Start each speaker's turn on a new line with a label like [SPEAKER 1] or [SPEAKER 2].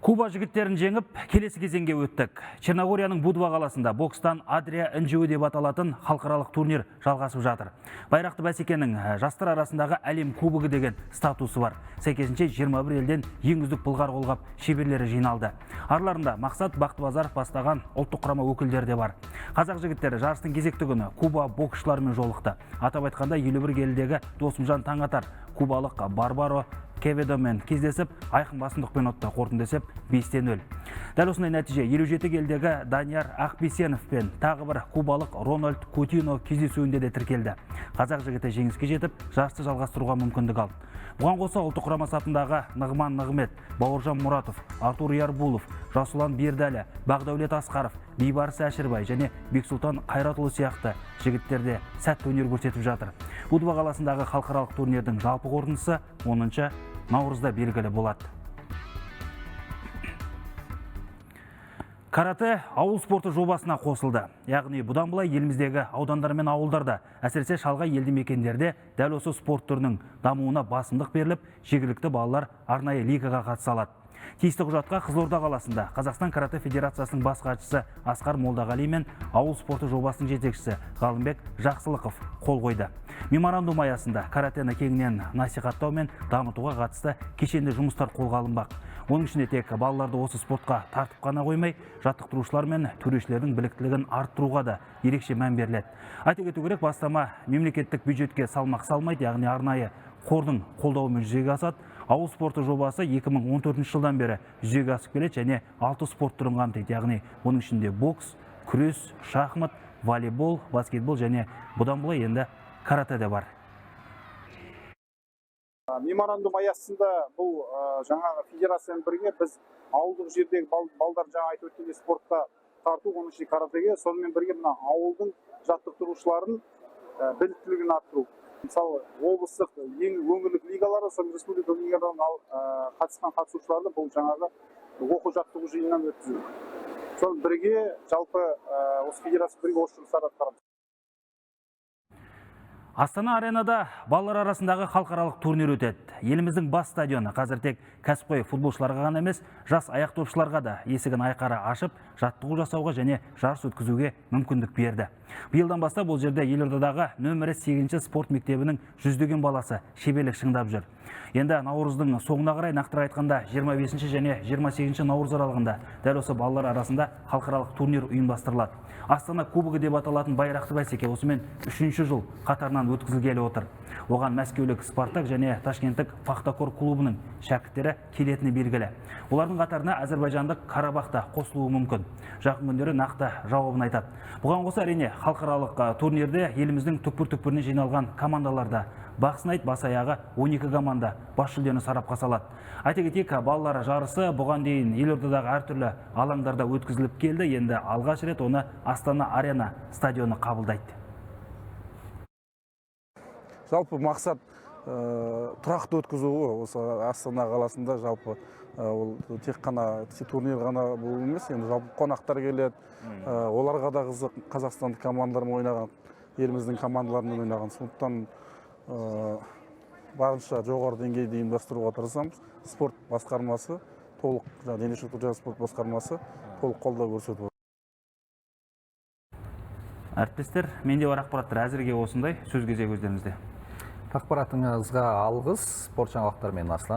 [SPEAKER 1] Куба жігіттерін жеңіп, келесі кезеңге өттік. Черногорияның Будва қаласында бокстан Адрия інжуі деп аталатын халықаралық турнир жалғасып жатыр. Байрақты бәсекенің жастар арасындағы әлем кубогы деген статусы бар. Сәйкесінше, 21 елден ең үздік былғары қолғап шеберлері жиналды. Араларында Мақсат Бақтыбазаров бастаған ұлттық құрама өкілдері де бар. Қазақ жігіттері жарыстың кезекті күні Куба боксшыларымен жолықты. Атап айтқанда, 51 келідегі Досымжан Таңатар кубалық Барбаро Кеведомен кездесіп, айқын басымдықпен ұтты. Қорытынды есеп 5-0. Дәл осындай нәтиже 57 келідегі Данияр Ақбисенов пен тағы бір кубалық Рональд Кутино кездесуінде де тіркелді. Қазақ жігіті жеңіске жетіп, жарысты жалғастыруға мүмкіндік алды. Бұған қоса, ұлттық құрама сапындағы Нығман Нығмет, Бауыржан Мұратов, Артур Ярбулов, Жасұлан Бердәлі, Бағдәулет Асқаров, Бейбарыс Әшірбай және Бексұлтан Қайратұлы сияқты жігіттер де сәтті өнер көрсетіп жатыр. Будва қаласындағы халықаралық турнирдің жалпы қорытындысы 10 наурызда белгілі болады. Карате ауыл спорты жобасына қосылды. Яғни бұдан былай еліміздегі аудандар мен ауылдарда, әсіресе шалғай елді мекендерде дәл осы спорт түрінің дамуына басымдық беріліп, жергілікті балалар арнайы лигаға қатыса алады. Тиісті құжатқа Қызылорда қаласында Қазақстан Карате Федерациясының бас хатшысы Асқар Молдағали мен ауыл спорты жобасының жетекшісі Ғалымбек Жақсылықов қол қойды. Меморандум аясында каратені кеңінен насихаттау мен дамытуға қатысты кешенді жұмыстар қолға алынбақ. Оның ішінде тек балаларды осы спортқа тартып қана қоймай, жаттықтырушылар мен төрешілердің біліктілігін арттыруға да ерекше мән беріледі. Айта кету керек, бастама мемлекеттік бюджетке салмақ салмайды, яғни арнайы қордың қолдауымен жүзеге асады. Ауыл спорты жобасы 2014 жылдан бері жүзеге асып келеді және 6 спорт түрін қамтиды. Яғни оның ішінде бокс, күрес, шахмат, волейбол, баскетбол және бұдан былай енді карате де бар.
[SPEAKER 2] Меморандум аясында бұл жаңағы федерациямен бірге біз ауылдық жердегі балдар, жаңа айтып өткендей, спортқа тарту, оның ішінде каратэге, сонымен бірге мына ауылдың жаттықтырушыларын біліктілігін арттыру. Мысалы, облыстық, ең өңірлік лигалары, сонымен республикалық лигаларына қатысқан қатысушыларды бұл жаңағы оқу жаттығу жиынынан өткізу. Сонымен бірге жалпы осы федерация бірге осы жұмыстарды атқарамыз.
[SPEAKER 1] Астана Аренада балалар арасындағы халықаралық турнир өтеді. Еліміздің бас стадионы қазір тек кәсіпқой футболшыларға ғана емес, жас аяқдопшыларға да есігін айқара ашып, жаттығу жасауға және жарыс өткізуге мүмкіндік берді. Биылдан бастап бұл жерде елордадағы нөмірі 8 спорт мектебінің жүздеген баласы шеберлік шыңдап жүр. Енді наурыздың соңына қарай, нақтырақ айтқанда, 25 және 28 наурыз аралығында дәл осы балалар арасында халықаралық турнир ұйымдастырылады. Астана кубогы деп аталатын байрақты бәсеке осымен үшінші жыл қатарынан өткізілгелі отыр. Оған мәскеулік Спартак және ташкенттік Пахтакор клубының шәкірттері келетіні белгілі. Олардың қатарына әзірбайжандық Карабах та қосылуы мүмкін. Жақын күндері нақты жауабын айтады. Бұған қоса, әрине, халықаралық турнирде еліміздің түкпір-түкпірінен жиналған командалар да бақ сынайды. Бас аяғы 12 команда бас жүлдені сарапқа салады. Айта кетейік, балалар жарысы бұған дейін елордадағы әртүрлі алаңдарда өткізіліп келді. Енді алғаш рет оны Астана Арена стадионы қабылдайды.
[SPEAKER 3] Жалпы мақсат тұрақты өткізу ғой осы Астана қаласында. Жалпы ол тек қана турнир ғана бұл емес, енді жалпы қонақтар келеді, оларға да қызық қазақстандық командалармен ойнаған, еліміздің командаларымен ойнаған. Сондықтан барынша жоғары деңгейде ұйымдастыруға тырысамыз. Спорт басқармасы толық, жаңағы дене шынықтыру және спорт басқармасы толық қолдау көрсетіп отыр.
[SPEAKER 1] Әріптестер, менде бар ақпараттар әзірге осындай. Сөз кезегі өздеріңізде.
[SPEAKER 4] Ақпаратыңызға алғыс. Спорт жаңалықтарымен Аслан